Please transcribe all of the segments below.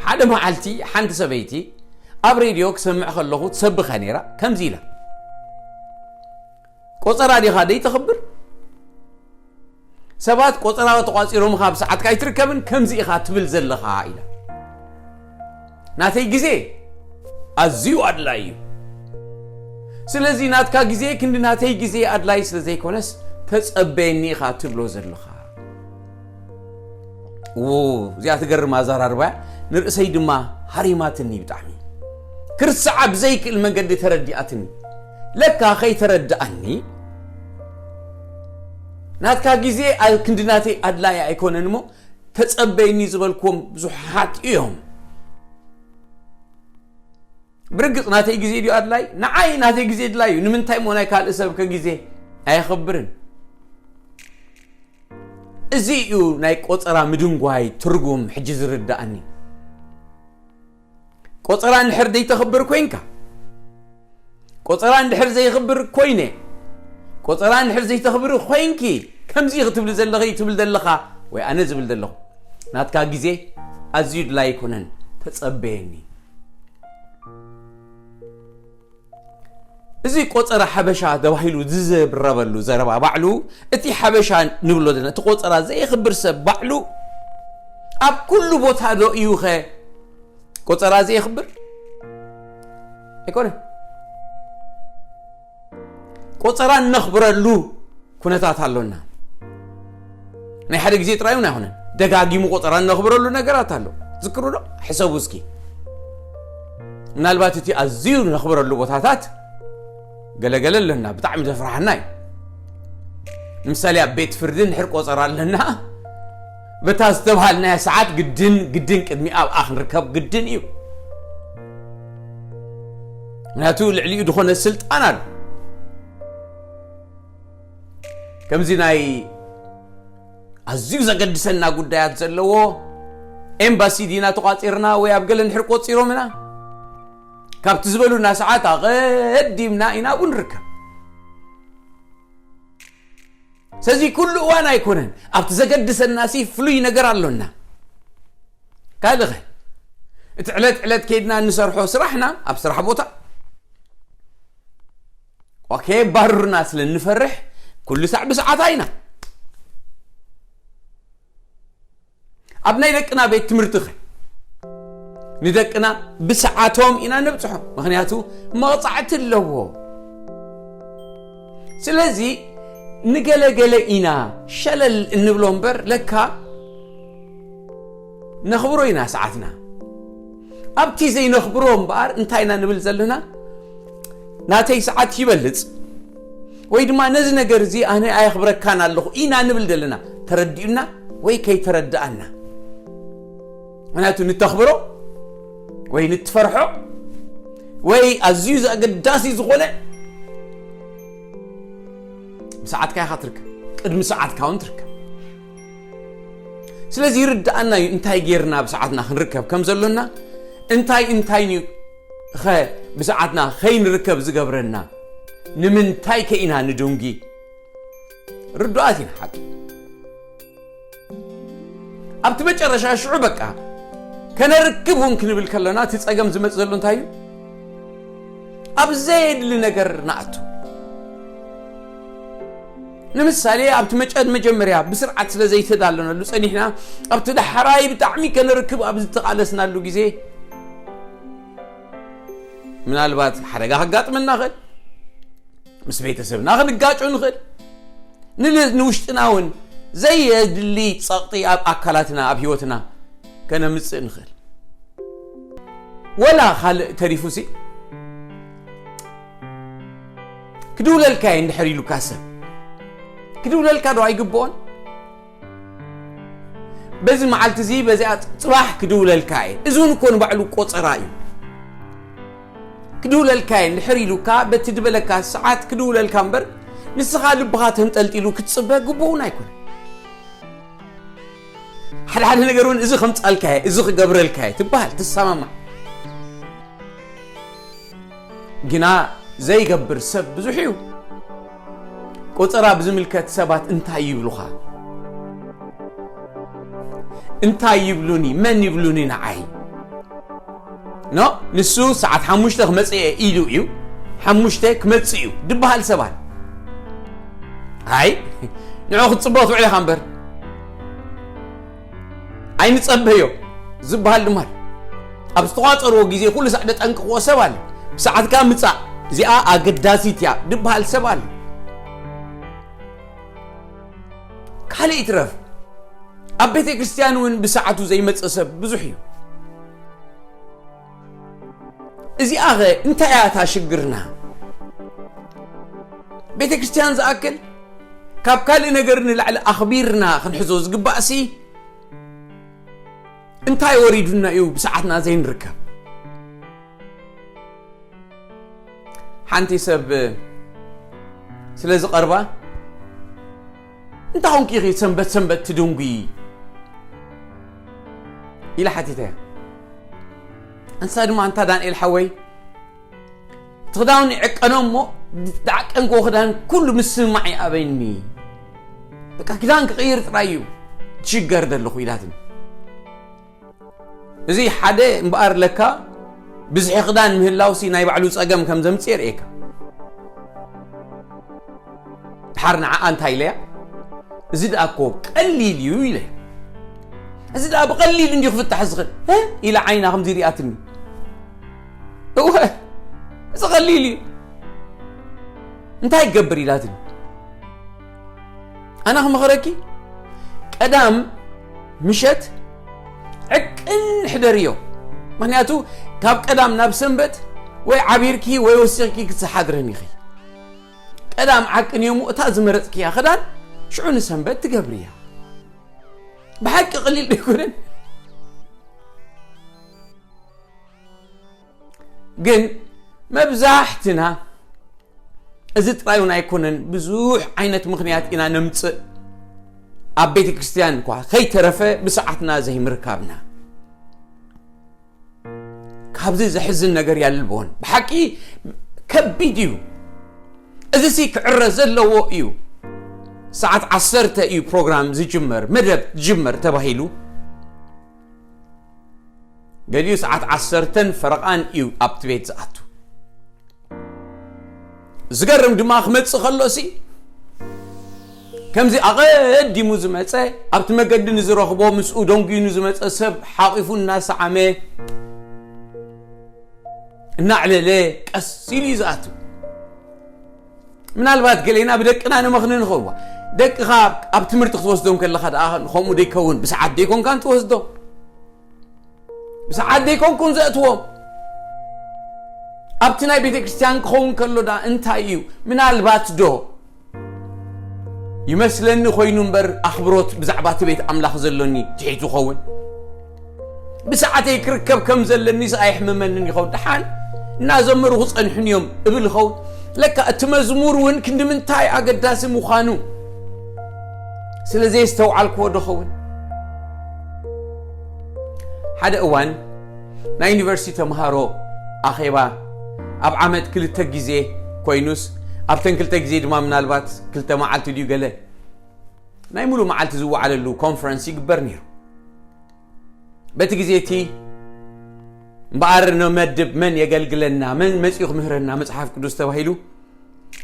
ሓደ መዓልቲ ሓንቲ ሰበይቲ ኣብ ሬድዮ ክሰምዕ ከለኹ ትሰብኸ ነይራ። ከምዚ ኢላ፣ ቆጸራ ዲኻ ደይ ተኽብር? ሰባት ቆጸራ ተቋጺሮምኻ ብሰዓትካ ኣይትርከብን፣ ከምዚ ኢኻ ትብል ዘለኻ ኢላ። ናተይ ግዜ ኣዝዩ ኣድላይ እዩ። ስለዚ ናትካ ግዜ ክንዲ ናተይ ግዜ ኣድላይ ስለ ዘይኮነስ ተጸበየኒ ኢኻ ትብሎ ዘለኻ። ው፣ እዚኣ ትገርም ኣዘራርባ እያ። ንርእሰይ ድማ ሃሪማትኒ ብጣዕሚ። ክርስዓ ብዘይክእል መንገዲ ተረዲኣትኒ። ለካ ከይተረድኣኒ፣ ናትካ ግዜ ኣብ ክንዲ ናተይ ኣድላይ ኣይኮነን እሞ፣ ተጸበይኒ ዝበልክዎም ብዙሓት እዮም። ብርግጽ ናተይ ግዜ ድዩ ኣድላይ? ንዓይ ናተይ ግዜ ድላይ እዩ። ንምንታይ እሞ ናይ ካልእ ሰብከ ግዜ ኣየኽብርን? እዚ እዩ ናይ ቆጸራ ምድንጓይ ትርጉም ሕጂ ዝርድኣኒ። ቆጸራ እንድሕር ዘይተኽብር ኮይንካ፣ ቆጸራ እንድሕር ዘይኽብር ኮይነ፣ ቆጸራ እንድሕር ዘይተኽብሪ ኮይንኪ፣ ከምዚ ክትብሊ ዘለኺ፣ ትብል ዘለኻ፣ ወይ ኣነ ዝብል ዘለኹ፣ ናትካ ግዜ ኣዝዩ ድላይ ኣይኮነን፣ ተጸበየኒ። እዚ ቆጸራ ሓበሻ ተባሂሉ ዝዝረበሉ ዘረባ ባዕሉ፣ እቲ ሓበሻ ንብሎ ዘለና፣ እቲ ቆጸራ ዘየኽብር ሰብ ባዕሉ ኣብ ኩሉ ቦታ ዶ እዩ ኸ ቆጸራ ዘየኽብር? ኣይኮነን። ቆጸራ እነኽብረሉ ኩነታት ኣሎና። ናይ ሓደ ግዜ ጥራይ እውን ኣይኮነን። ደጋጊሙ ቆጸራ እነኽብረሉ ነገራት ኣሎ። ዝክሩ ዶ? ሕሰቡ እስኪ። ምናልባት እቲ ኣዝዩ እነኽብረሉ ቦታታት ገለገለ ኣለና፣ ብጣዕሚ ዘፍርሓና እዩ። ንምሳሌ ኣብ ቤት ፍርዲ እንድሕር ቆጸራ ኣለና፣ በታ ዝተባሃልናያ ሰዓት ግድን፣ ግድን ቅድሚ ኣብኣ ክንርከብ ግድን እዩ። ምክንያቱ ልዕሊኡ ዝኾነ ስልጣን ኣሎ። ከምዚ ናይ ኣዝዩ ዘገድሰና ጉዳያት ዘለዎ ኤምባሲ ዲና ተቋጺርና ወይ ኣብ ገለ እንድሕር ቆጺሮምና፣ ካብቲ ዝበሉና ሰዓት ኣቐዲምና ኢና ኣብኡ ንርከብ። ስለዚ ኩሉ እዋን ኣይኮነን፣ ኣብቲ ዘገድሰና ሲ ፍሉይ ነገር ኣሎና። ካልእ ኸ? እቲ ዕለት ዕለት ከይድና እንሰርሖ ስራሕና ኣብ ስራሕ ቦታ፣ ኦኬ፣ ባሩርና ስለ እንፈርሕ ኩሉ ሳዕ ብሰዓታ ኢና። ኣብ ናይ ደቅና ቤት ትምህርቲ ኸ? ንደቅና ብሰዓቶም ኢና ነብጽሖም፣ ምኽንያቱ መቕጻዕቲ ኣለዎ። ስለዚ ንገለገለ ኢና ሸለል እንብሎ እምበር ለካ ነኽብሮ ኢና ሰዓትና። ኣብቲ ዘይነኽብሮ እምበኣር እንታይ ኢና ንብል ዘለና? ናተይ ሰዓት ይበልጽ ወይ ድማ ነዚ ነገር እዚ ኣነ ኣየኽብረካን ኣለኹ ኢና ንብል ዘለና። ተረዲኡና ወይ ከይተረድኣና። ምክንያቱ ንተኽብሮ ወይ ንትፈርሖ ወይ ኣዝዩ ኣገዳሲ ዝኾነ ብሰዓትካ ኢኻ ትርከብ፣ ቅድሚ ሰዓትካ እውን ትርከብ። ስለዚ ይርድኣና እዩ እንታይ ጌርና ብሰዓትና ክንርከብ ከም ዘሎና፣ እንታይ እንታይ እዩ ኸ ብሰዓትና ከይንርከብ ዝገብረና፣ ንምንታይ ከ ኢና ንድንጊ? ርዱኣት ኢና ሓቂ። ኣብቲ መጨረሻ ሽዑ በቃ ከነርክብ እውን ክንብል ከለና እቲ ጸገም ዝመጽእ ዘሎ እንታይ እዩ? ኣብ ዘየድሊ ነገር ንኣቱ። ንምሳሌ ኣብቲ መጨ-፣ መጀመርያ ብስርዓት ስለ ዘይተዳለናሉ ጸኒሕና ኣብቲ ዳሕራይ ብጣዕሚ ከነርክብ ኣብ ዝተቓለስናሉ ግዜ ምናልባት ሓደጋ ከጋጥመና ይኽእል፣ ምስ ቤተሰብና ክንጋጮ ንኽእል፣ ንል-፣ ንውሽጥና እውን ዘየድሊ ጸቕጢ ኣብ ኣካላትና ኣብ ህይወትና ከነምጽእ ንኽእል። ወላ ካልእ ተሪፉሲ ክድውለልካ እየ እንድሕር ኢሉካ ሰብ ክድውለልካ ዶ ኣይግብኦን? በዚ መዓልቲ እዚ በዚኣ ጽባሕ ክድውለልካ እየ። እዚ እውን እኮ ንባዕሉ ቆጸራ እዩ። ክድውለልካ እየ እንድሕር ኢሉካ በቲ ድበለካ ሰዓት ክድውለልካ እምበር ንስኻ ልብኻ ተንጠልጢሉ ክትጽበ ግቡእውን ኣይኮነን። ሓደ ሓደ ነገር እውን እዚ ከምጻልካ እየ፣ እዚ ክገብረልካ እየ ትበሃል፣ ትሰማማዕ። ግና ዘይገብር ሰብ ብዙሕ እዩ። ቆጸራ ብዝምልከት ሰባት እንታይ ይብሉኻ? እንታይ ይብሉኒ? መን ይብሉኒ ንዓይ? ኖ፣ ንሱ ሰዓት ሓሙሽተ ክመጽእ እየ ኢሉ እዩ። ሓሙሽተ ክመጽእ እዩ ድበሃል ሰብ ኣሎ። ኣይ፣ ንዑ ክትጽበ ክትውዕል ኢኻ እምበር። ኣይንጸበዮ ዝበሃል ድማ ኣሎ። ኣብ ዝተቋጸርዎ ግዜ ኩሉ ሳዕ ደጠንቅቕዎ ሰብ ኣሎ። ብሰዓትካ ምጻእ፣ እዚኣ ኣገዳሲት እያ ድበሃል ሰብ ኣሎ። ካልእ ይትረፍ፣ ኣብ ቤተ ክርስቲያን እውን ብሰዓቱ ዘይመጽእ ሰብ ብዙሕ እዩ። እዚኣ ኸ እንታይ እያ እታ ሽግርና? ቤተ ክርስቲያን ዝኣክል ካብ ካልእ ነገር ንላዕሊ ኣኽቢርና ክንሕዞ ዝግባእሲ እንታይ ወሪዱና እዩ ብሰዓትና ዘይንርከብ? ሓንቲ ሰብ ስለ ዝቐርባ፣ "እንታይ ኾንኪ ኢኺ ሰንበት ሰንበት ትድንጉዪ?" ኢለ ሓቲተያ። እንሳ ድማ፣ "እንታ ዳንኤል ሓወይ፣ እቲ ክዳን ይዕቀኖ እሞ፣ ዝዓቀንክዎ ክዳን ኩሉ ምስማዕ ይኣበኒ። በቃ ክዳን ክቕይር ጥራይ እዩ ትሽገር ዘለኹ" ኢላትኒ። እዚ ሓደ እምበኣር ለካ ብዝሒ ክዳን ምህላውሲ ናይ ባዕሉ ጸገም ከም ዘምጽእ የርእየካ። ድሓር ንዓኣ እንታይ ኢለያ? "እዚ ደኣ እኮ ቀሊል እዩ" ኢለ። "እዚ ደኣ ብቐሊል እንዲዩ ክፍታሕ ዝኽእል" እ? ኢላ ዓይና ከምዚ ሪኣትኒ። "እወ፣ እዚ ቀሊል እዩ። እንታይ ይገብር?" ኢላትኒ። ኣነ ክመኽረኪ፣ ቀዳም ምሸት ዕቅን ሕደርዮ። ምኽንያቱ ካብ ቀዳም ናብ ሰንበት ወይ ዓቢርኪ ወይ ወሲኽኪ ክትሓድረን ኢኺ። ቀዳም ዓቅንዮ እሞ እታ ዝመረጽክያ ክዳን ሽዑ ንሰንበት ትገብርያ። ብሓቂ ቀሊል ዶ ኣይኮነን? ግን መብዛሕትና እዚ ጥራይ እውን ኣይኮነን፣ ብዙሕ ዓይነት ምኽንያት ኢና ነምጽእ። ኣብ ቤተ ክርስቲያን እኳ ከይተረፈ ብሰዓትና ዘይምርካብና። ካብዚ ዘሕዝን ነገር የልቦን። ብሓቂ ከቢድ እዩ። እዚ ሲ ክዕረ ዘለዎ እዩ። ሰዓት ዓሰርተ እዩ ፕሮግራም ዝጅመር፣ መደብ ዝጅመር ተባሂሉ። ገሊኡ ሰዓት ዓሰርተን ፈረቓን እዩ ኣብቲ ቤት ዝኣቱ። ዝገርም ድማ ክመጽእ ከሎ ሲ ከምዚ ኣቐዲሙ ዝመጸ፣ ኣብቲ መገዲ ንዝረኽቦ ምስኡ ደንጉዩ ንዝመጸ ሰብ ሓቒፉ እናሰዓመ፣ እናዕለለ ቀስ ኢሉ እዩ ዝኣቱ። ምናልባት ገሌና ብደቅና ንመኽኒ ንኸውን። ደቅኻ ኣብ ትምህርቲ ክትወስዶም ከለኻ ደኣ ከምኡ ደይከውን፣ ብሰዓት ደይኮንካን ትወስዶም። ብሰዓት ደይኮንኩን ዘእትዎም። ኣብቲ ናይ ቤተ ክርስቲያን ክኸውን ከሎ ደኣ እንታይ እዩ? ምናልባት ዶ ይመስለኒ ኮይኑ እምበር፣ ኣኽብሮት ብዛዕባ እቲ ቤት ኣምላኽ ዘሎኒ ትሒቱ ይኸውን። ብሰዓተይ ክርከብ ከም ዘለኒስ ኣየሕምመንን ይኸውን። ደሓን እናዘመሩ ክጸንሑን እዮም እብል ይኸውን። ለካ እቲ መዝሙር እውን ክንዲ ምንታይ ኣገዳሲ ምዃኑ ስለ ዘየስተውዓልክዎ ዶ ኸውን? ሓደ እዋን ናይ ዩኒቨርሲቲ ተምሃሮ ኣኼባ ኣብ ዓመት ክልተ ግዜ ኮይኑስ፣ ኣብተን ክልተ ግዜ ድማ ምናልባት ክልተ መዓልቲ ድዩ ገለ ናይ ሙሉ መዓልቲ ዝወዓለሉ ኮንፈረንስ ይግበር ነይሩ። በቲ ግዜ እቲ እምበኣር ነመድብ መን የገልግለና፣ መን መጺኡ ክምህረና መጽሓፍ ቅዱስ ተባሂሉ፣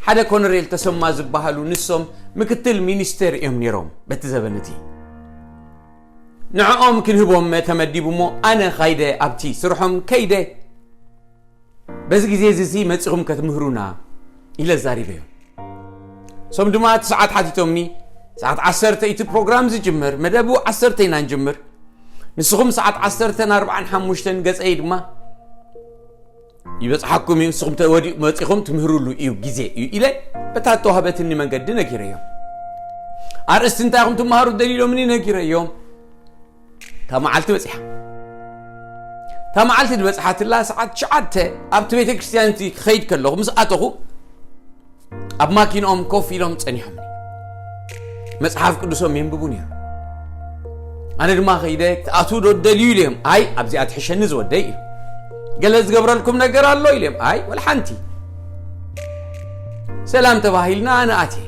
ሓደ ኮነሬል ተሰማ ዝበሃሉ ንሶም ምክትል ሚኒስቴር እዮም ነይሮም በቲ ዘበን እቲ። ንዕኦም ክንህቦም ተመዲቡ እሞ ኣነ ኸይደ ኣብቲ ስርሖም ከይደ፣ "በዚ ግዜ እዚ መጺኹም ከትምህሩና" ኢለ ዛሪበዮም። እሶም ድማ እቲ ሰዓት ሓቲቶምኒ፣ "ሰዓት ዓሰርተ እቲ ፕሮግራም ዝጅምር፣ መደቡ ዓሰርተ ኢና ንጅምር። ንስኹም ሰዓት ዓሰርተን ኣርባዓን ሓሙሽተን ገጸይ ድማ ይበጽሓኩም እዩ፣ ንስኹም ተወዲኡ መጺኹም ትምህሩሉ እዩ ግዜ" እዩ ኢለ በታ እተዋህበትኒ መንገዲ ነጊረዮም። ኣርእስቲ እንታይ ኢኹም ትመሃሩ ደሊሎምኒ ነጊረዮም። እታ መዓልቲ በጺሓ። እታ መዓልቲ ዝበጽሓትላ ሰዓት ትሽዓተ ኣብቲ ቤተ ክርስቲያን እቲ ክኸይድ ከለኹ ምስ ኣተኹ ኣብ ማኪንኦም ኮፍ ኢሎም ጸኒሖምኒ። መጽሓፍ ቅዱሶም የንብቡ ነይሮም። ኣነ ድማ ከይደ፣ "ክትኣትዉ ዶ ትደልዩ?" ኢለዮም። "ኣይ፣ ኣብዚኣ ትሕሸኒ ዝወደይ" ኢሉ። "ገለ ዝገብረልኩም ነገር ኣሎ?" ኢለዮም። "ኣይ፣ ወላ ሓንቲ." ሰላም ተባሂልና ኣነ ኣትየ።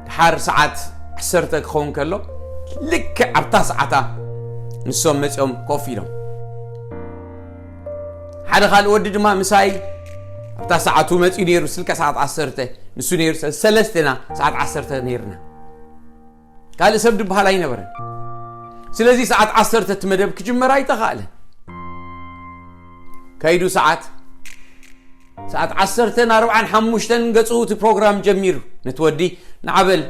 ድሓር ሰዓት ዓሰርተ ክኸውን ከሎ፣ ልክዕ ኣብታ ሰዓታ ንሶም መጺኦም ኮፍ ኢሎም። ሓደ ካልእ ወዲ ድማ ምሳይ ኣብታ ሰዓቱ መፂኡ ነይሩ። ስልካ ሰዓት ዓሰርተ ንሱ ነይሩ። ሰለስቴና ሰዓት ዓሰርተ ነይርና። ካልእ ሰብ ድበሃል ኣይነበረን። ስለዚ ሰዓት ዓሰርተ እቲ መደብ ክጅመር ኣይተኻእለን። ከይዱ ሰዓት ሰዓት ዓሰርተ ን ኣርብዓን ሓሙሽተን ገጹ እቲ ፕሮግራም ጀሚሩ። ነቲ ወዲ ንዓበል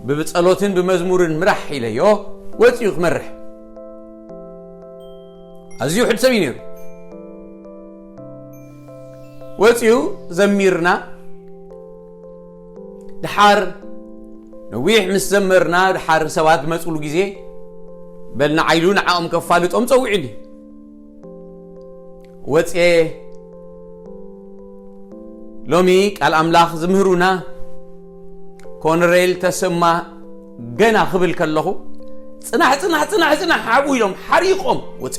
ብብጸሎትን ብመዝሙርን ምራሕ ኢለዮ። ወጺኡ ክመርሕ። ኣዝዩ ውሕድ ሰብ እዩ ነይሩ። ወጺኡ ዘሚርና። ድሓር ነዊሕ ምስ ዘመርና፣ ድሓር ሰባት ዝመጽሉ ግዜ፣ በል ንዓይሉ ንዓኦም ከፋልጦም ጸዊዑኒ። ወጽየ ሎሚ ቃል ኣምላኽ ዝምህሩና ኮነሬል ተሰማ ገና ክብል ከለኹ፣ "ጽናሕ፣ ጽናሕ፣ ጽናሕ፣ ጽናሕ፣ ኣብኡ" ኢሎም ሓሪቖም ወጽ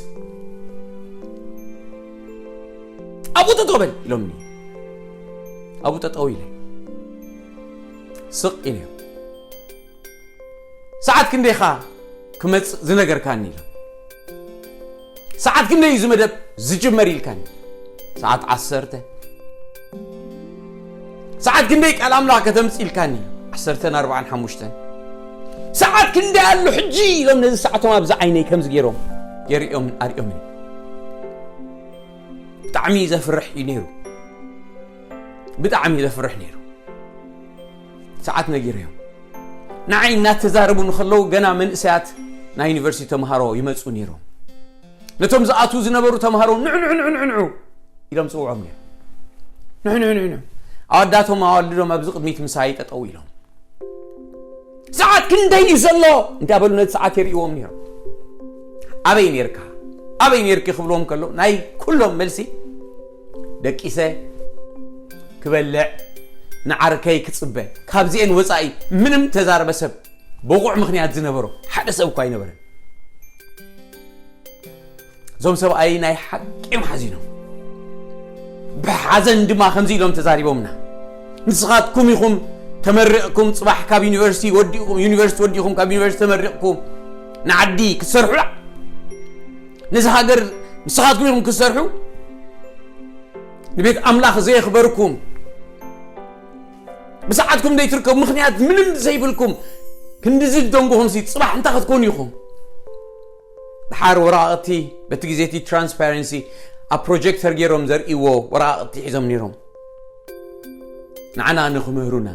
"ኣብኡ ጠጠው በል" ኢሎምኒ። ኣብኡ ጠጠው ኢለ ስቕ ኢለ፣ "ሰዓት ክንደይኻ ክመጽእ ዝነገርካኒ?" ኢሎም። "ሰዓት ክንደይ እዩ እዚ መደብ ዝጅመር?" ኢልካኒ። "ሰዓት ዓሰርተ." "ሰዓት ክንደይ ቃል ኣምላኽ ከተምጽእ?" ኢልካኒ። "ዓሰርተ ን ኣርብዓን ሓሙሽተን." "ሰዓት ክንደይ ኣሎ ሕጂ?" ኢሎም ነዚ ሰዓቶም ኣብዚ ዓይነይ ከምዚ ገይሮም የርእዮም ኣርእዮምኒ። ብጣዕሚ ዘፍርሕ እዩ ነይሩ። ብጣዕሚ ዘፍርሕ ነይሩ። ሰዓት ነጊረዮም። ንዓይ እናተዛረቡ ንከለዉ ገና መንእሰያት ናይ ዩኒቨርሲቲ ተምሃሮ ይመጹ ነይሮም። ነቶም ዝኣትዉ ዝነበሩ ተምሃሮ "ንዑ፣ ንዑ፣ ንዑ፣ ንዑ፣ ንዑ" ኢሎም ጽውዖም ነይሮም። "ንዑ፣ ንዑ፣ ንዑ፣ ንዑ" ኣወዳቶም ኣዋልዶም ኣብዚ ቅድሚት ምሳይ ጠጠው ኢሎም። "ሰዓት ክንደይ እዩ ዘሎ?" እንዳበሉ ነቲ ሰዓት የርእዎም ነይሮም። "ኣበይ ነይርካ? ኣበይ ነይርኪ?" ክብልዎም ከሎ ናይ ኩሎም መልሲ፣ "ደቂሰ ክበልዕ፣ ንዓርከይ ክጽበ"። ካብዚኤን ወጻኢ ምንም ተዛረበ ሰብ፣ ብቑዕ ምኽንያት ዝነበሮ ሓደ ሰብ እኳ ኣይነበረን። እዞም ሰብኣይ ናይ ሓቂ እዮም ሓዚኖም። ብሓዘን ድማ ከምዚ ኢሎም ተዛሪቦምና። "ንስኻትኩም ኢኹም ተመሪቕኩም፣ ጽባሕ ካብ ዩኒቨርሲቲ ወዲእኩም፣ ዩኒቨርሲቲ ወዲእኩም፣ ካብ ዩኒቨርሲቲ ተመሪቕኩም ንዓዲ ክትሰርሑ፣ ነዚ ሃገር ንስኻትኩም ኢኹም ክትሰርሑ፣ ንቤት ኣምላኽ ዘየኽበርኩም፣ ብሰዓትኩም ዘይትርከቡ፣ ምኽንያት ምንም ዘይብልኩም፣ ክንድዚ ዝደንጉኹምሲ ጽባሕ እንታይ ክትኮኑ ኢኹም?" ድሓር ወረቓቕቲ፣ በቲ ግዜ እቲ ትራንስፓረንሲ ኣብ ፕሮጀክተር ገይሮም ዘርእይዎ ወረቓቕቲ ሒዞም ነይሮም። ንዓና ንኽምህሩና።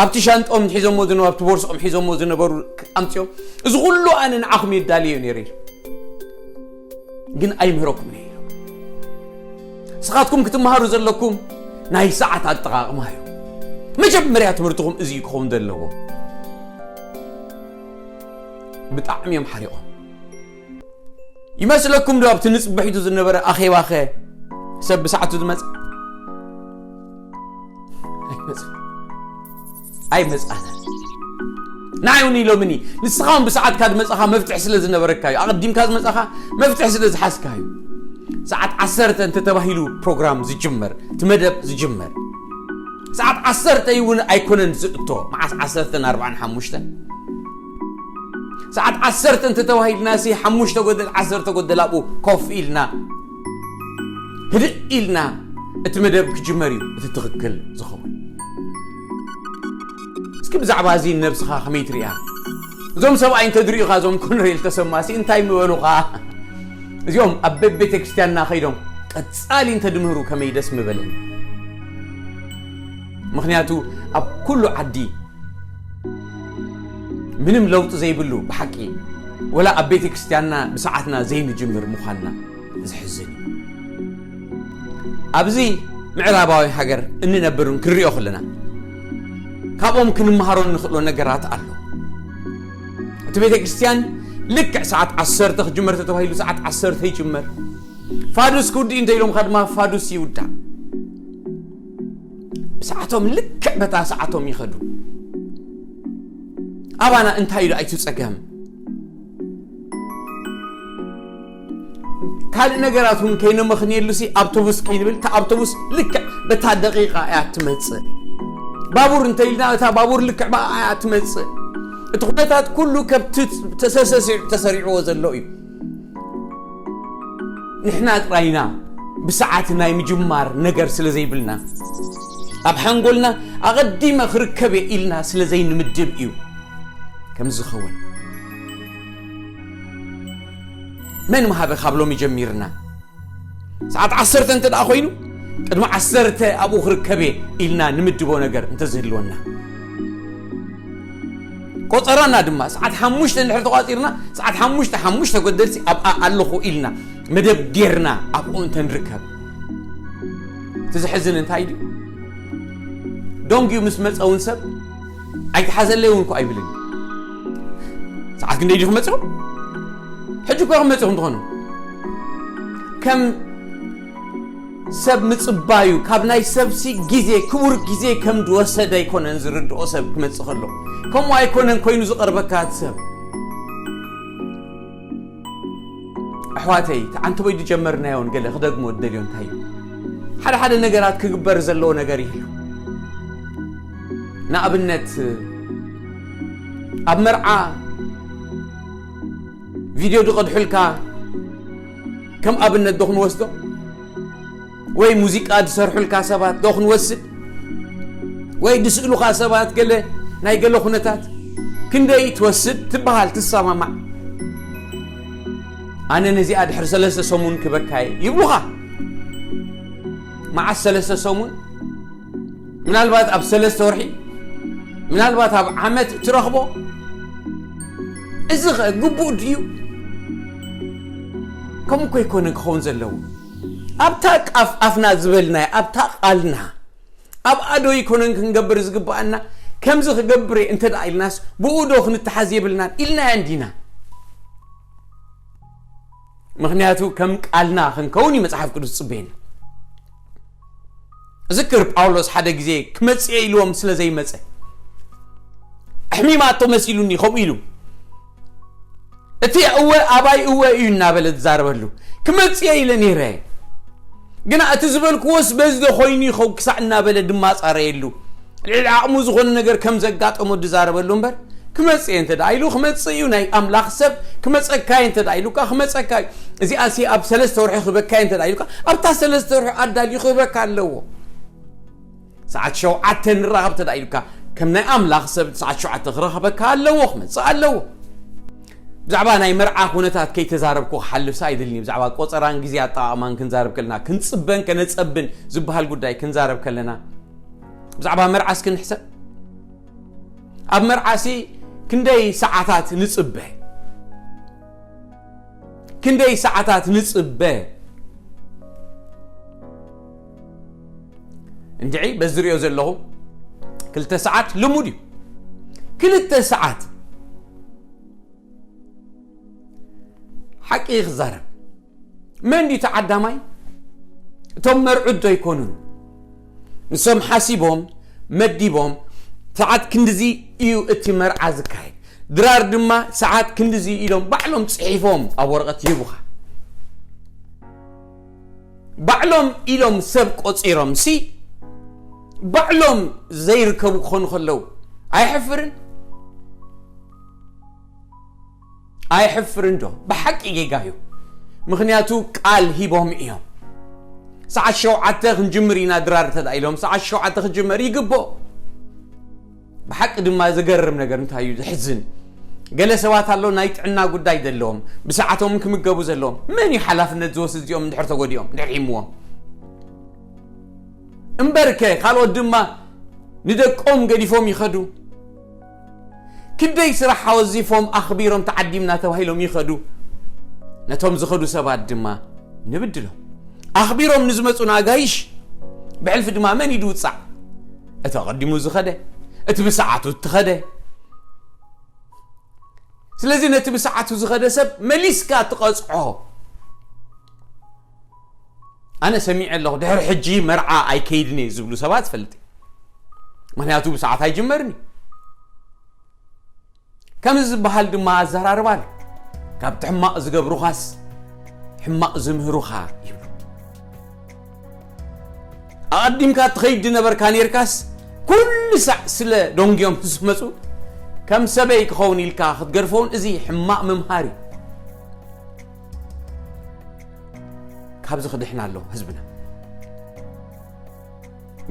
ኣብቲ ሻንጦም ሒዞሞ ዝነበሩ፣ ኣብቲ ቦርስኦም ሒዞሞ ዝነበሩ ኣምጺኦም፣ "እዚ ኩሉ ኣነ ንዓኹም የዳልዮ ነይረ" ኢሉ። "ግን ኣይምህረኩም እየ" ኢሉ። ንስኻትኩም ክትመሃሩ ዘለኩም ናይ ሰዓት ኣጠቓቕማ እዩ። መጀመርያ ትምህርትኹም እዚ እዩ ክኸውን ዘለዎ። ብጣዕሚ እዮም ሓሪቖም። ይመስለኩም ዶ ኣብቲ ንጽበሒቱ ዝነበረ ኣኼባኸ ሰብ ብሰዓቱ ዝመጽእ? ኣይመጽእ። ኣይመጽኣን። ንዓይ እውን ኢሎምኒ፣ "ንስኻ እውን ብሰዓትካ ዝመጻኻ መፍትሒ ስለ ዝነበረካ እዩ፣ ኣቐዲምካ ዝመጻኻ መፍትሒ ስለ ዝሓዝካ እዩ።" ሰዓት ዓሰርተ እንተተባሂሉ ፕሮግራም ዝጅመር፣ እቲ መደብ ዝጅመር፣ ሰዓት ዓሰርተ እውን ኣይኮነን ዝእቶ። መዓስ ዓሰርተ ን ኣርብዓን ሓሙሽተን? ሰዓት ዓሰርተ እንተተባሂልናሲ፣ ሓሙሽተ ጎደል፣ ዓሰርተ ጎደል ኣብኡ ኮፍ ኢልና፣ ህድእ ኢልና፣ እቲ መደብ ክጅመር እዩ እቲ ትኽክል ዝኸውን። እስኪ ብዛዕባ እዚ ነብስኻ ከመይ ትሪኣ? እዞም ሰብኣይ እንተድሪኡኻ፣ እዞም ኮነሬል ተሰማሲ እንታይ ምበሉኻ? እዚኦም ኣብ በቤተ ክርስቲያንና ከይዶም ቀጻሊ እንተድምህሩ ከመይ ደስ ምበለኒ። ምኽንያቱ ኣብ ኩሉ ዓዲ ምንም ለውጢ ዘይብሉ ብሓቂ፣ ወላ ኣብ ቤተ ክርስቲያንና ብሰዓትና ዘይንጅምር ምዃንና ዘሕዝን እዩ። ኣብዚ ምዕራባዊ ሃገር እንነብርን ክንሪኦ ከለና፣ ካብኦም ክንመሃሮ እንኽእሎ ነገራት ኣሎ። እቲ ቤተ ክርስቲያን ልክዕ ሰዓት ዓሰርተ ክጅመር ተተባሂሉ፣ ሰዓት ዓሰርተ ይጅመር። ፋዱስ ክውድእ እንተ ኢሎምካ ድማ ፋዱስ ይውዳእ። ብሰዓቶም ልክዕ በታ ሰዓቶም ይኸዱ። ኣባና እንታይ ኢሉ ኣይቱ ጸገም? ካልእ ነገራት እውን ከይነመኽንየሉሲ፣ ኣውቶቡስ ከይንብል፣ እታ ኣውቶቡስ ልክዕ በታ ደቂቓ እያ ትመጽእ። ባቡር እንተ ኢልና፣ እታ ባቡር ልክዕ ብኣ እያ ትመጽእ። እቲ ኩነታት ኩሉ ከብቲ ተሰሰሲዑ ተሰሪዕዎ ዘሎ እዩ። ንሕና ጥራይና ብሰዓት ናይ ምጅማር ነገር ስለ ዘይብልና፣ ኣብ ሓንጎልና ኣቐዲመ ክርከብ እየ ኢልና ስለ ዘይንምድብ እዩ ከም ዝኸውን። መን ምሃበ ካብ ሎሚ ጀሚርና? ሰዓት ዓሰርተ እንተ ደኣ ኮይኑ፣ ቅድሚ ዓሰርተ ኣብኡ ክርከብ እየ ኢልና ንምድቦ ነገር እንተዝህልወና። ቆጸራና ድማ ሰዓት ሓሙሽተ እንድሕር ተቋጺርና፣ ሰዓት ሓሙሽተ፣ ሓሙሽተ ጎደልሲ ኣብኣ ኣለኹ ኢልና መደብ ጌርና ኣብኡ እንተ ንርከብ። እቲ ዘሕዝን እንታይ ድዩ? ደንጉዩ ምስ መጸ እውን ሰብ ኣይትሓዘለይ እውን እኮ ኣይብልን። ሰዓት ክንደይ ድዩ ክመጽኹም? ሕጂ እኮ ክመጽኹም ትኾኑ። ከም ሰብ ምጽባዩ፣ ካብ ናይ ሰብሲ ግዜ፣ ክቡር ግዜ ከም ዝወሰደ ኣይኮነን ዝርድኦ ሰብ ክመጽእ ከሎ። ከምኡ ኣይኮነን ኮይኑ ዝቐርበካ እቲ ሰብ። ኣሕዋተይ፣ እቲ ዓንተቦይ ዝጀመርናዮን ገለ ክደግሞ ዝደልዮ እንታይ እዩ? ሓደ ሓደ ነገራት ክግበር ዘለዎ ነገር ይህሉ። ንኣብነት፣ ኣብ መርዓ ቪድዮ ዝቐድሑልካ ከም ኣብነት ዶ ክንወስዶ? ወይ ሙዚቃ ዝሰርሑልካ ሰባት ዶ ክንወስድ? ወይ ዝስእሉኻ ሰባት ገለ ናይ ገለ ኩነታት ክንደይ ትወስድ ትበሃል፣ ትሰማማዕ? ኣነ ነዚኣ ድሕሪ ሰለስተ ሰሙን ክበካየ ይብሉኻ። መዓስ ሰለስተ ሰሙን? ምናልባት ኣብ ሰለስተ ወርሒ፣ ምናልባት ኣብ ዓመት ትረኽቦ። እዚ ኸ ግቡእ ድዩ? ከምኡ እኮ ኣይኮነን ክኸውን ዘለዎ። ኣብታ ቃፍ ኣፍና ዝበልናያ፣ ኣብታ ቃልና፣ ኣብኣ ዶ ኣይኮነን ክንገብር ዝግብኣና? ከምዚ ክገብር እየ እንተ ደኣ ኢልናስ፣ ብኡ ዶ ክንተሓዝ የብልናን ኢልናያ እንዲና? ምኽንያቱ ከም ቃልና ክንከውን እዩ መጽሓፍ ቅዱስ ዝጽበየና። እዝክር ጳውሎስ ሓደ ግዜ ክመጽእ ኢልዎም ስለ ዘይመጸ፣ ኣሕሚማቶ መሲሉኒ ከምኡ ኢሉ። እቲ እወ ኣባይ እወ እዩ እናበለ ዝዛረበሉ። ክመጽእ ኢለ ነይረ። ግና እቲ ዝበልክዎስ በዚ ዶ ኮይኑ ይኸውን ክሳዕ እናበለ ድማጻረየሉ። ልዕሊ ዓቕሙ ዝኾነ ነገር ከም ዘጋጠሞ ድዛረበሉ እምበር፣ ክመጽእ እንተ ደኣ ኢሉ ክመጽእ እዩ። ናይ ኣምላኽ ሰብ ክመጸካ እየ እንተ ደኣ ኢሉካ ክመጸካ እዩ። እዚኣሲ ኣብ ሰለስተ ወርሒ ክህበካ እየ እንተ ደኣ ኢሉካ፣ ኣብታ ሰለስተ ወርሒ ኣዳልዩ ክህበካ ኣለዎ። ሰዓት ሸውዓተ ንራኸብ እንተ ደኣ ኢሉካ፣ ከም ናይ ኣምላኽ ሰብ ሰዓት ሸውዓተ ክረኽበካ ኣለዎ፣ ክመጽእ ኣለዎ። ብዛዕባ ናይ መርዓ ኩነታት ከይተዛረብኩ ክሓልፍስ ኣይደልን እዩ። ብዛዕባ ቆጸራን ግዜ ኣጠቓቕማን ክንዛረብ ከለና፣ ክንጽበን ከነጸብን ዝበሃል ጉዳይ ክንዛረብ ከለና፣ ብዛዕባ መርዓ እስኪ ንሕሰብ። ኣብ መርዓሲ ክንደይ ሰዓታት ንጽበ? ክንደይ ሰዓታት ንጽበ? እንድዒ በዚ ዝሪኦ ዘለኹ ክልተ ሰዓት ልሙድ እዩ። ክልተ ሰዓት ሓቂ ክዛረብ። መን ድዩ ተዓዳማይ? እቶም መርዑት ዶ ኣይኮኑን? ንሶም ሓሲቦም፣ መዲቦም፣ ሰዓት ክንድዚ እዩ እቲ መርዓ ዝካየድ፣ ድራር ድማ ሰዓት ክንድዚ ኢሎም ባዕሎም ጽሒፎም ኣብ ወረቐት ይህቡኻ። ባዕሎም ኢሎም ሰብ ቆጺሮም ሲ፣ ባዕሎም ዘይርከቡ ክኾኑ ከለዉ ኣይሕፍርን? ኣይሕፍርን ዶ? ብሓቂ ጌጋ እዩ። ምኽንያቱ ቃል ሂቦም እዮም። ሰዓት ሸውዓተ ክንጅምር ኢና ድራር እንተ ደኣ ኢሎም፣ ሰዓት ሸውዓተ ክጅመር ይግብኦ። ብሓቂ ድማ ዘገርም ነገር እንታይ እዩ ዘሕዝን? ገለ ሰባት ኣሎ ናይ ጥዕና ጉዳይ ዘለዎም፣ ብሰዓቶም ክምገቡ ዘለዎም። መን እዩ ሓላፍነት ዝወስድ እዚኦም እንድሕር ተጎዲኦም፣ እንድሕር ሒምዎም? እምበርከ ካልኦት ድማ ንደቆም ገዲፎም ይኸዱ። ክንደይ ስራሕ ኣወዚፎም ኣኽቢሮም ተዓዲምና ተባሂሎም ይኸዱ። ነቶም ዝኸዱ ሰባት ድማ ንብድሎም። ኣኽቢሮም ንዝመጹ ንኣጋይሽ ብሕልፊ ድማ መን እዩ ዝውጻዕ? እቲ ኣቐዲሙ ዝኸደ፣ እቲ ብሰዓቱ እትኸደ። ስለዚ ነቲ ብሰዓቱ ዝኸደ ሰብ መሊስካ ትቐጽዖ። ኣነ ሰሚዐ ኣለኹ፣ ድሕሪ ሕጂ መርዓ ኣይከይድን እየ ዝብሉ ሰባት ይፈልጥ እየ። ምኽንያቱ ብሰዓት ኣይጅመርን እዩ። ከምዚ ዝበሃል ድማ ኣዘራርባ ኣሎ። ካብቲ ሕማቕ ዝገብሩኻስ ሕማቕ ዝምህሩኻ ይብሉ። ኣቐዲምካ ትኸይድ ዝነበርካ ኔርካስ፣ ኩሉ ሳዕ ስለ ደንጉዮም ምስ መጹ፣ ከም ሰበይ ክኸውን ኢልካ ክትገድፎውን፣ እዚ ሕማቕ ምምሃር እዩ። ካብዚ ክድሕን ኣለዎ ህዝብና።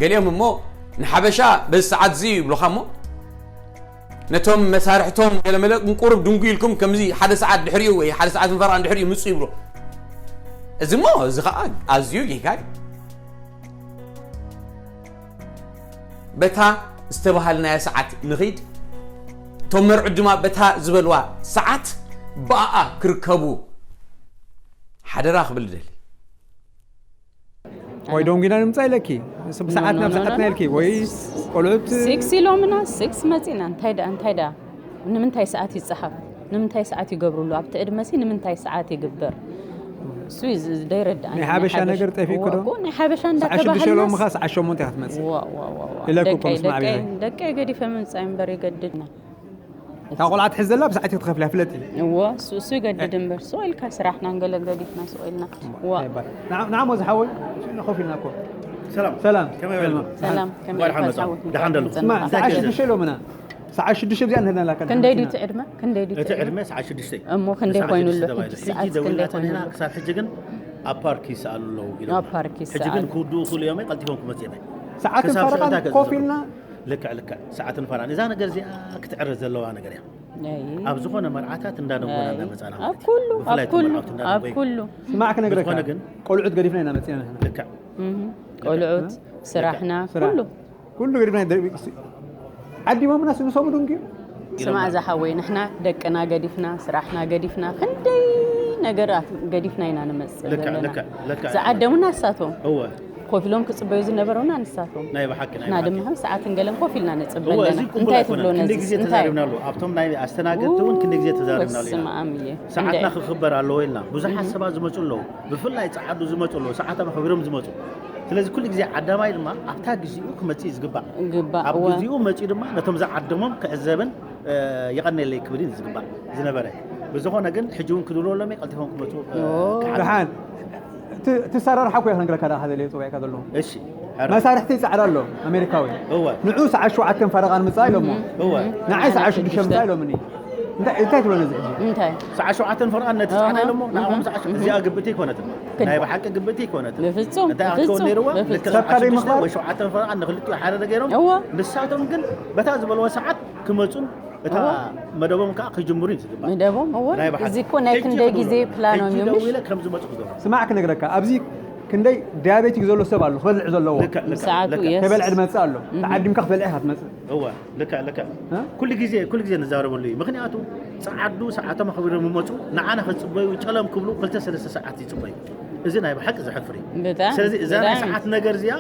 ገሊኦም እሞ ንሓበሻ በዚ ሰዓት እዚ ይብሉኻ እሞ ነቶም መሳርሕቶም ገለመለ ቁሩብ ድንጉ ኢልኩም ከምዚ ሓደ ሰዓት ድሕሪኡ ወይ ሓደ ሰዓትን ፈረቓን ድሕሪኡ ምጹ ይብሉ። እዚ እሞ እዚ ኸዓ ኣዝዩ ጌጋ እዩ። በታ ዝተባሃልናያ ሰዓት ንኺድ። እቶም መርዑት ድማ በታ ዝበልዋ ሰዓት ብኣኣ ክርከቡ ሓደራ ክብል እደሊ። ወይ ደንጉና ንምጻእ ኢለኪ፣ ብሰዓትና ብሰዓትና ኢልኪ ወይ ቆልዑት ሲክስ ኢሎምና፣ ሲክስ መጺና። እንታይ ደኣ እንታይ ደኣ ንምንታይ ሰዓት ይጸሓፍ? ንምንታይ ሰዓት ይገብርሉ? ኣብቲ ዕድመሲ ንምንታይ ሰዓት ይግበር? እሱ እዩ ዝ- ዘይረድኣኒ። ናይ ሓበሻ ነገር ጠፊእኩ ዶ? እኮ ናይ ሓበሻ ሰዓት ሽዱሽተ እንዳተባሃልና ኢሎም ምኻ ሰዓት ሸሞንተ ኢኻ ትመጽእ። ዋ፣ ዋ፣ ዋ፣ ዋ። ኢለኩ እኮ ደቀይ ምስ ማዕበለ። ደቀይ ደቀይ ገዲፈ ምምጻእ እምበር ይገድድና። እታ ቆልዓ ትሕዝ ዘላ ብሰዓት ክትኸፍልያ ፍለጢ። እዎ እሱ እሱ ይገድድ እምበር እሱ ኢልካ ስራሕና ገለ ገዲፍና ስቕ ኢልና። ዋ። ንዓሞ ዝሓወይ ኮፍ ኢልና እኮ። ሰላም ሰላም። ከመይ በሉ? ሰላም ከመይ እንኳን ኢልካ ሓመድ ዝሓወት? ደሓን ደለኹ። ጽንሕ ስማዕ፣ ሰዓት ኢልካ። ሽዱሽተ ኢሎምና። ሰዓት ሽዱሽተ ብዚኣ ንህድና ላካ ክንደይ ድዩ እቲ ዕድመ? ክንደይ ድዩ እቲ ዕድመ ሰዓት ሽዱሽተ እዩ። እሞ ክንደይ ሰዓት ኮይኑ ሽዱሽተ ኣሎ? ተባሂሉ። ሕጂ ሕጂ ሰዓት ደዊልና ክንደይ ኮይኑ ጸኒሕና ኣሎ? ክሳብ ሕጂ ግን ኣብ ፓርክ ይሰኣሉ ኣለዉ ኢሎም። ኣብ ፓርክ ሕጂ ግን ይሰኣሉ። ክውድኡ ክእሉ እዮም ቀልጢፎም ክመጽኡ እዮም። ሰዓትን ክሳብ ፈረቓን ሽዑ እንታይ ኮፍ ገዝኡ? ኢልና ልክዕ ልክዕ ሰዓትን ፈረቓን እዛ ነገር እዚኣ ክትዕረ ዘለዋ ነገር እያ። ኣይ። ኣብ ዝኾነ መርዓታት እንዳደንጎና ኣይ። እንዳመጻና ኣብ ማለት እዩ። ኩሉ ኣብ ብፍላይ እቲ ኩሉ መርዓውቲ ኣብ እንዳደንጎዩ። ኩሉ ስማዕ ክነግረካ ዝኾነ ግን ቆልዑት ገዲፍና ኢና መጺና ንሕና። ልክዕ እህ፣ ቆልዑት ስራሕና ስራሕ። ኩሉ ኩሉ ገዲፍና ኢና። ዓዲሞምና ንሶም ድንጉ ስማዕ ዝሓወይ ንሕና ደቅና ገዲፍና ስራሕና ገዲፍና ክንደይ ነገራት ገዲፍና ኢና ንመጽእ ልክዕ ዘለና። ልክዕ ልክዕ ዝዓደሙና ንሳቶም እወ ኮፍ ኢሎም ክጽበዩ ዝነበሩና ንሳቶም። ናይ ብሓቂ ናይ ንሕና ብሓቂ ድማ ከም ሰዓትን ገለን ኮፍ ኢልና ንጽበ እወ ኣለና። እዚ ቅቡል እንታይ ኣይኮነን። ትብሎ ነዚ? ክንደይ ግዜ እንታይ? ተዛሪብናሉ ኣብቶም ናይ ኣስተናገድቲ እውን ክንደይ ግዜ ተዛሪብናሉ ኢና። በስመ ኣብ እየ። ሰዓትና እንደ- ክኽበር ኣለዎ ኢልና ብዙሓት ሰባት ዝመፁ ኣለዉ። ብፍላይ ፀዓዱ ዝመፁ ኣለዉ። ሰዓቶም ኣኽቢሮም ዝመፁ። ስለዚ ኩሉ ግዜ ዓዳማይ ድማ ኣብታ ግዚኡ ክመፅእ እዩ ዝግባእ። ግባእ፣ ኣብ እወ። ግዚኡ መፂኡ ድማ ነቶም ዝዓደሞም ክዕዘብን እ፣ የቐንየለይ ክብል እዩ ዝግባእ ዝነበረ። ብዝኾነ ግን ሕጂ እውን ክድውሎ ኣለመ ቀልጢፎም ክመፁ እ፣ ኦ። ክሓ- ደሓን እቲ እቲ ኣሰራርሓ እኮ እየ ክነግረካ ዳኻ ዘለ ፅዋዕካ ዘለኹ እሺ ሕረ- መሳርሕቲ ፃዕዳ ኣሎ ኣሜሪካዊ እወ ንዑ ሰዓት ሸውዓተን ፈረቓ ንምፃእ ኢሎሞ እወ ንዓይ ሰዓት ሽዱሽተ ምፃእ ኢሎምኒ እንታይ እንታይ ትብሎ ነዚ ሕጂ እንታይ? ሰዓት ሸውዓተን ፈረቓ ነቲ እወ። ፃዕዳ ኢሎሞ ንዓኹም ሰዓት ሸ- እዚኣ ግብእቲ ኣይኮነትን። ናይ ብሓቂ ግብእቲ ኣይኮነትን። በፍጹም፣ እንታይ በፍጹም፣ ክትኮን ነይርዋ በፍጹም። ልክዕ ሰብካ ሰዓት ሽዱሽተ ዘይምኽባር? ወይ ሸውዓተን ፈረቓ ንክልቲኡ ሓደ ገይሮም እወ። ንሳቶም ግን በታ ዝበልዎ ሰዓት ክመፁን እታ መደቦም ከዓ ክጅምሩ እዩ ዝግባእ። መደቦም እወ ናይ ብሓቂ። እዚ እኮ ናይ ሕጂ ክንደይ ክመፁ። ግዜ ፕላኖም ሕጂ እዮም ደው ምሽ? ኢለ ከም ዝመፁ ክገብሩ። ስማዕ ክነግረካ ኣብዚ ክንደይ ዲያቤቲክ ዘሎ ሰብ ኣሎ ክበልዕ ዘለዎ ልክዕ፣ ልክዕ፣ ሰዓቱ ልክዕ። የስ። ከበልዕ ዝመፅእ ኣሎ ተዓዲምካ ክበልዕ ኢኻ ትመፅእ እወ ልክዕ ልክዕ እ? ኩሉ ግዜ ኩሉ ግዜ ንዛረበሉ እዩ። ምክንያቱ ፀዓዱ ሰዓቶም ኣኽቢሮም ይመፁ ንዓና ክፅበዩ ጨለም ክብሉ ክልተ ሰለስተ ሰዓት ይፅበዩ። እዚ ናይ ብሓቂ ዘሕፍር እዩ። ብጣዕሚ፣ ስለዚ እዛ ናይ ብጣዕሚ። ሰዓት ነገር እዚኣ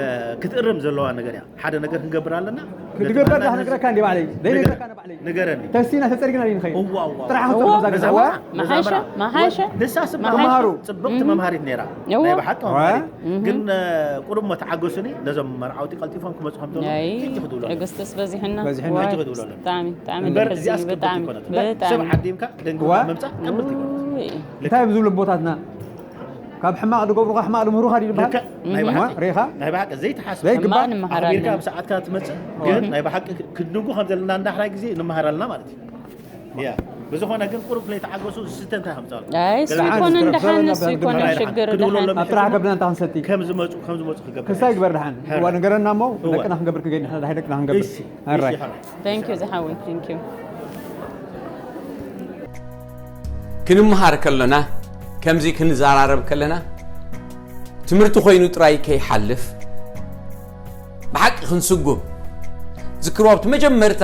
እ፣ ክትእረም ዘለዋ ነገር እያ። ሓደ ነገር ክንገብር ኣለና። ክትግበር ዳክ ነግረካ እንዲ ባዕለይ ዘይነግረካ ንባዕለይ ንገረኒ። ተሲና ተፀሪግና ድንኸይ እዋ፣ እዋ፣ ጥራሕ እዋ። ክትሰሙ ዛገዛ ነዛ ዋ መራ- ነዛ መሓሸ መራ- መሓሸ ንሳ ስብ መሓሸ። ተምሃሩ። ፅብቕቲ መምሃሪት ነይራ። እዋ። ናይ ብሓቂ መምሃሪት እዋ። ግን እ፣ ቁሩብ እሞ ተዓገሱኒ ነዞም መርዓውቲ ቀልጢፎም ክመፁ ከም ዘለዉ ኣይ ሕጂ ክትብሎ ትዕግስቲ በዚሕና በዚሕና። ዋይ፣ ሕጂ ክትብሎ ኣለና። ብጣዕሚ ብጣዕሚ እምበር ደስ እዚኣ ዝብል፣ ስክብቲ ብጣዕሚ ይኮነት ሰብ ብጣዕሚ ዓዲምካ ደንግባ እዋ። ምምፃእ ቀብልቲ ይኮነት። ውይ። እንታይ እዮም ዝብሉ ኣቦታትና ካብ ሕማቕ ዝገብሩኻ ሕማቕ ዝምህሩኻ ድዩ ዝበሃል ልክዕ ናይ ብሓቂ ሪኻ ናይ ብሓቂ ዘይተሓስብ ዘይግባእ ሕማቕ ንመሃር ኣኽቢርካ ኣለና። ኣብ ሰዓትካ ትመፅእ ግን ናይ ብሓቂ ክንድንጉ ከም ዘለና እንዳሕራይ ግዜ ንመሃር ኣለና ማለት እዩ። ያ ብዝኾነ ግን ቁሩብ ለይተዓገሱ ዝስተ እንታይ ከምፃሉ ኣይ እሱ ደሓን ይኮነ ዝትረፍ እንዳሓን ሰብ እሱ ናብ ይኮነ ግብርና ሽግር ክድውሎ ደሓን ኣለና። ኣብ ጥራሕ ገብና እንታ ክንሰቲ ከም ዝመፁ ከም ዝመፁ ክገብር ክሳይ ግበር ደሓን ሕረ። እዋ ነገረና እሞ እወ። ደቅና ክንገብር ክገኝ ንሕና ደሓይ ደቅና ክንገብር እሺ፣ ኣራይ እሺ፣ ሕረ። Thank you ዝሓወይ thank you። ክንመሃር ከለና ከምዚ ክንዘራረብ ከለና ትምህርቲ ኮይኑ ጥራይ ከይሓልፍ ብሓቂ ክንስጉም ዝክርዋ ኣብቲ መጀመርታ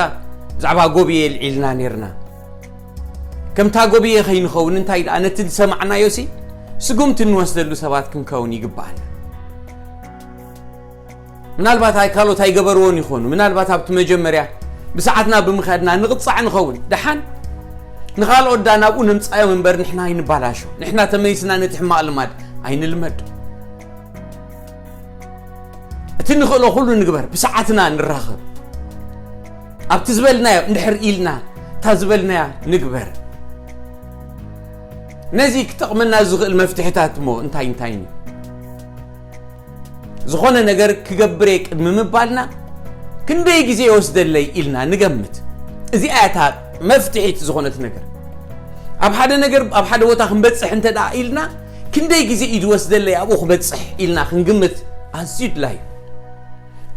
ብዛዕባ ጎብየ ልዒልና ነርና ከምታ ጎብየ ከይንኸውን እንታይ ደኣ ነቲ ዝሰማዕናዮሲ ስጉምቲ እንወስደሉ ሰባት ክንከውን ይግባኣና ምናልባት ኣይ ካልኦት ኣይገበርዎን ይኾኑ ምናልባት ኣብቲ መጀመርያ ብሰዓትና ብምኸድና ንቕጻዕ ንኸውን ደሓን ንኻልኦት ዳ ናብኡ ነምጻዮም እምበር ንሕና ኣይንባላሾ ንሕና ተመሊስና ነቲ ሕማቕ ልማድ ኣይንልመድ እቲ ንኽእሎ ኩሉ ንግበር ብሰዓትና ንራኸብ ኣብቲ ዝበልናዮ እንድሕር ኢልና እታ ዝበልናያ ንግበር ነዚ ክጠቕመና ዝኽእል መፍትሕታት እሞ እንታይ እንታይን እዩ ዝኾነ ነገር ክገብር እየ ቅድሚ ምባልና ክንደይ ግዜ ይወስደለይ ኢልና ንገምት። እዚኣ እያ እታ መፍትሒት ዝኾነት ነገር። ኣብ ሓደ ነገር ኣብ ሓደ ቦታ ክንበጽሕ እንተ ደኣ ኢልና ክንደይ ግዜ እዩ ዝወስደለይ ኣብኡ ክበጽሕ ኢልና ክንግምት ኣዝዩ ድላይ እዩ።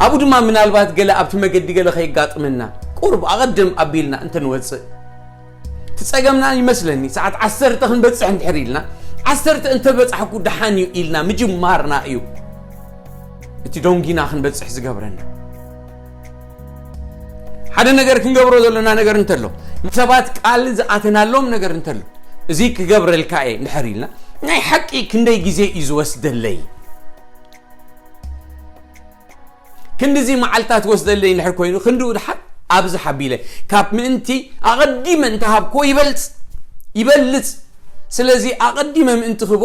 ኣብኡ ድማ ምናልባት ገለ ኣብቲ መገዲ ገለ ከየጋጥመና ቁሩብ ኣቐድም ኣቢልና እንተንወጽእ እቲ ጸገምና ይመስለኒ ሰዓት ዓሰርተ ክንበጽሕ እንድሕር ኢልና ዓሰርተ እንተበጻሕኩ ደሓን እዩ ኢልና ምጅማርና እዩ እቲ ዶንጊና ክንበጽሕ ዝገብረና። ሓደ ነገር ክንገብሮ ዘለና ነገር እንተሎ፣ ንሰባት ቃል ዝኣተናሎም ነገር እንተሎ፣ እዚ ክገብረልካ እየ እንድሕር ኢልና፣ ናይ ሓቂ ክንደይ ግዜ እዩ ዝወስደለይ? ክንድዚ መዓልታት ወስደለይ እንድሕር ኮይኑ፣ ክንድኡ ድሓር ኣብዚ ሓቢለ፣ ካብ ምእንቲ ኣቐዲመ እንተሃብኮ ይበልጽ፣ ይበልጽ። ስለዚ ኣቐዲመ ምእንቲ ክቦ፣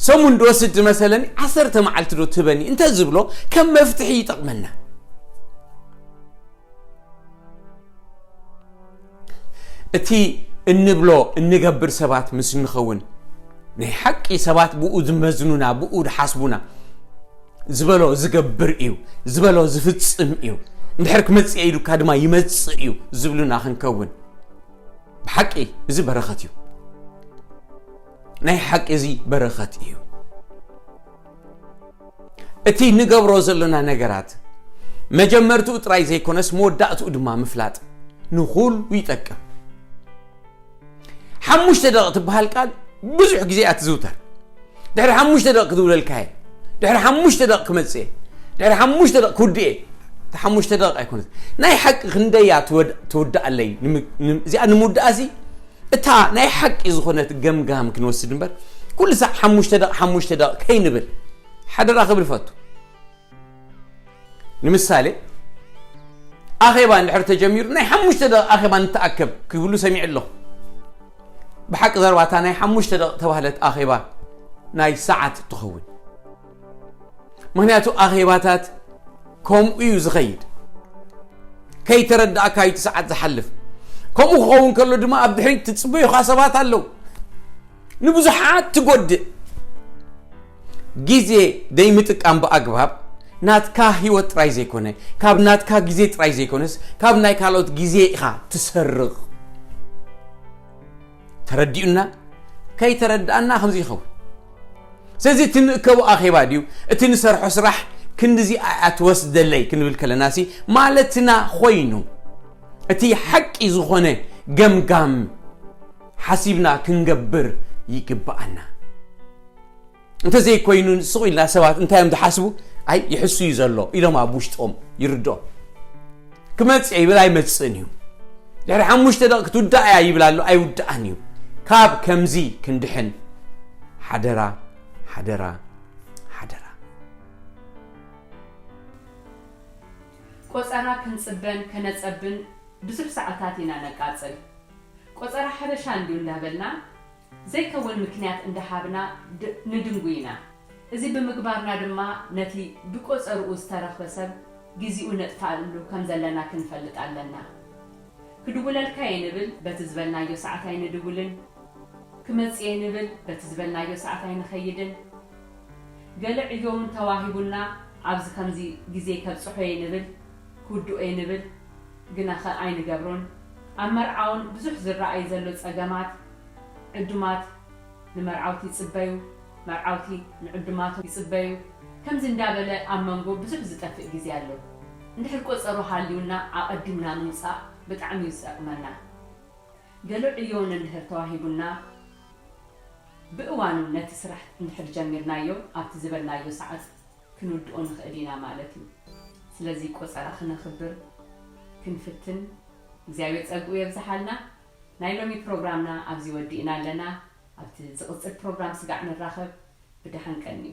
ሰሙን ድወስድ ዝመሰለኒ ዓሰርተ መዓልቲ ዶ ትህበኒ እንተ ዝብሎ ከም መፍትሒ ይጠቕመና። እቲ እንብሎ እንገብር ሰባት ምስ ንኸውን ናይ ሓቂ ሰባት ብኡ ዝመዝኑና ብኡ ዝሓስቡና ዝበሎ ዝገብር እዩ ዝበሎ ዝፍጽም እዩ እንድሕር ክመጽእ ኢሉካ ድማ ይመጽእ እዩ ዝብሉና ክንከውን ብሓቂ እዚ በረኸት እዩ ናይ ሓቂ እዚ በረኸት እዩ እቲ ንገብሮ ዘሎና ነገራት መጀመርትኡ ጥራይ ዘይኮነስ መወዳእትኡ ድማ ምፍላጥ ንኹሉ ይጠቅም። ሓሙሽተ ደቕ ትበሃል ቃል ብዙሕ ግዜ እያ ትዝውተር። ድሕሪ ሓሙሽተ ደቕ ክድውለልካ እየ። ድሕሪ ሓሙሽተ ደቕ ክመጽእ እየ። ድሕሪ ሓሙሽተ ደቕ ክውድእ እየ። እቲ ሓሙሽተ ደቕ ኣይኮነት። ናይ ሓቂ ክንደይ እያ ትወድ- ትውድኣለይ? ንም- ንም- እዚኣ ንምውድኣ እዚ እታ ናይ ሓቂ ዝኾነት ገምጋም ክንወስድ እምበር ኩሉ ሳዕ ሓሙሽተ ደቕ ሓሙሽተ ደቕ ከይንብል ሓደራ ክብል እፈቱ። ንምሳሌ ኣኼባ እንድሕር ተጀሚሩ ናይ ሓሙሽተ ደቕ ኣኼባ ንተኣከብ ክብሉ ሰሚዐ ኣለኹ። ብሓቂ ዘረባታ ናይ ሓሙሽተ ደቕ ተባህለት ኣኼባ ናይ ሰዓት ትኸውን። ምክንያቱ ኣኼባታት ከምኡ እዩ ዝኸይድ። ከይተረዳእካ እዩ እቲ ሰዓት ዝሓልፍ። ከምኡ ክኸውን ከሎ ድማ ኣብ ድሕሪት ትጽበዩኻ ሰባት ኣለዉ። ንብዙሓት ትጎድእ። ግዜ ደይምጥቃም ብኣግባብ ናትካ ህይወት ጥራይ ዘይኮነ ካብ ናትካ ግዜ ጥራይ ዘይኮነስ ካብ ናይ ካልኦት ግዜ ኢኻ ትሰርቕ። ተረዲኡና ከይተረዳእና ከምዚ ይኸውን። ስለዚ እቲ ንእከቡ ኣኼባ ድዩ እቲ ንሰርሖ ስራሕ ክንድዚ ኣያ ትወስደለይ ክንብል ከለናሲ ማለትና ኮይኑ እቲ ሓቂ ዝኾነ ገምጋም ሓሲብና ክንገብር ይግብኣና። እንተዘይኮይኑ ንስቑ ኢልና ሰባት እንታይ እዮም ዝሓስቡ? ኣይ ይሕሱ እዩ ዘሎ ኢሎም ኣብ ውሽጦም ይርድኦም። ክመጽእ ይብል ኣይመጽእን እዩ። ድሕሪ ሓሙሽተ ደቂ ክትውዳእ እያ ይብል ኣሎ ኣይውዳእን እዩ። ካብ ከምዚ ክንድሕን ሓደራ ሓደራ ሓደራ። ቆጸራ ክንጽበን ከነጸብን ብዙሕ ሰዓታት ኢና ነቃጽል። ቆጸራ ሓበሻ እንድዩ እንዳበልና ዘይከውን ምክንያት እንዳሃብና ንድንጉ ኢና። እዚ ብምግባርና ድማ ነቲ ብቆጸርኡ ዝተረኽበ ሰብ ግዜኡ ነጥፍኣሉ ከም ዘለና ክንፈልጥ ኣለና። ክድውለልካ እየ ንብል በቲ ዝበልናዮ ሰዓት ኣይንድውልን። ክመጽእ እየ ንብል በቲ ዝበልናዮ ሰዓት ኣይንኸይድን። ገለ ዕዮ እውን ተዋሂቡና ኣብዚ ከምዚ ግዜ ከብጽሖ እየ ንብል ክውድኦ እየ ንብል ግናኸ ኣይንገብሮን። ኣብ መርዓ እውን ብዙሕ ዝረኣይ ዘሎ ጸገማት ዕዱማት ንመርዓውቲ ይጽበዩ፣ መርዓውቲ ንዕዱማቶም ይጽበዩ። ከምዚ እንዳበለ ኣብ መንጎ ብዙሕ ዝጠፍእ ግዜ ኣሎ። እንድሕር ቆጸሮ ሃልዩና ኣቐዲምና ምውጻእ ብጣዕሚ እዩ ዝጠቕመና። ገለ ዕዮ እውን እንድሕር ተዋሂቡና ብእዋኑ ነቲ ስራሕ እንድሕር ጀሚርናዮ ኣብቲ ዝበልናዮ ሰዓት ክንውድኦ ንኽእል ኢና ማለት እዩ። ስለዚ ቆጸራ ክነኽብር ክንፍትን እግዚኣብሔር ጸግኡ የብዝሓልና። ናይ ሎሚ ፕሮግራምና ኣብዚ ወዲእና ኣለና። ኣብቲ ዝቕጽል ፕሮግራም ስጋዕ ንራኸብ። ብደሓን ቀንዩ።